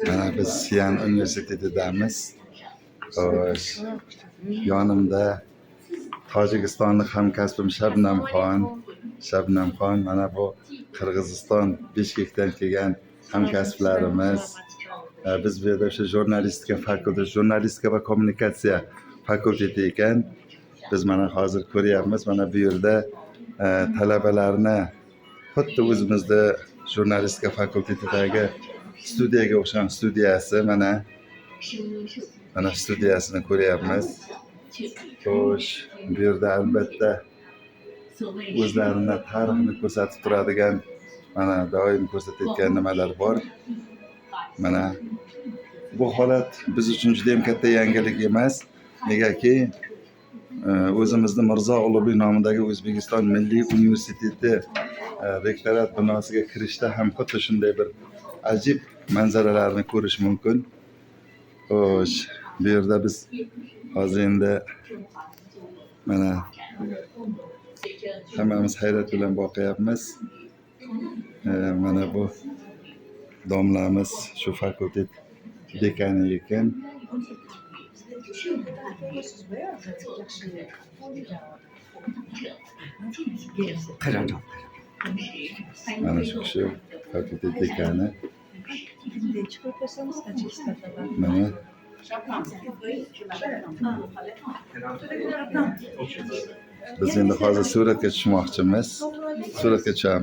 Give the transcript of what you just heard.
Mana biz Sian universitetidamiz. Xo'sh, yonimda tojikistonlik hamkasbim Shabnamxon. Shabnamxon, mana bu Qirg'iziston, Bishkekdan kelgan hamkasblarimiz. Biz bu yerda o'sha jurnalistika fakulteti, jurnalistika va kommunikatsiya fakulteti ekan. Biz mana hozir ko'ryapmiz, mana bu yerda talabalarni xuddi o'zimizni jurnalistika fakultetidagi studiyaga o'xshagan studiyasi, mana studiyasini ko'ryapmiz. Xo'sh, bu yerda albatta o'zlarini tarixini ko'rsatib turadigan, mana doim ko'rsatayotgan nimalar bor. Mana bu holat biz uchun juda ham katta yangilik emas. Negaki o'zimizni Mirzo Ulug'bek nomidagi O'zbekiston Milliy universiteti rektorat binosiga kirishda ham xuddi shunday bir ajib manzaralarni ko'rish mumkin. Xo'sh, bu yerda biz hozir endi mana hammamiz hayrat bilan boqyapmiz. Mana bu domlamiz shu fakultet dekani ekan. Mana shu kishi fakultet dekani. Mana biz endi hozir suratga tushmoqchimiz. Suratga tushamiz.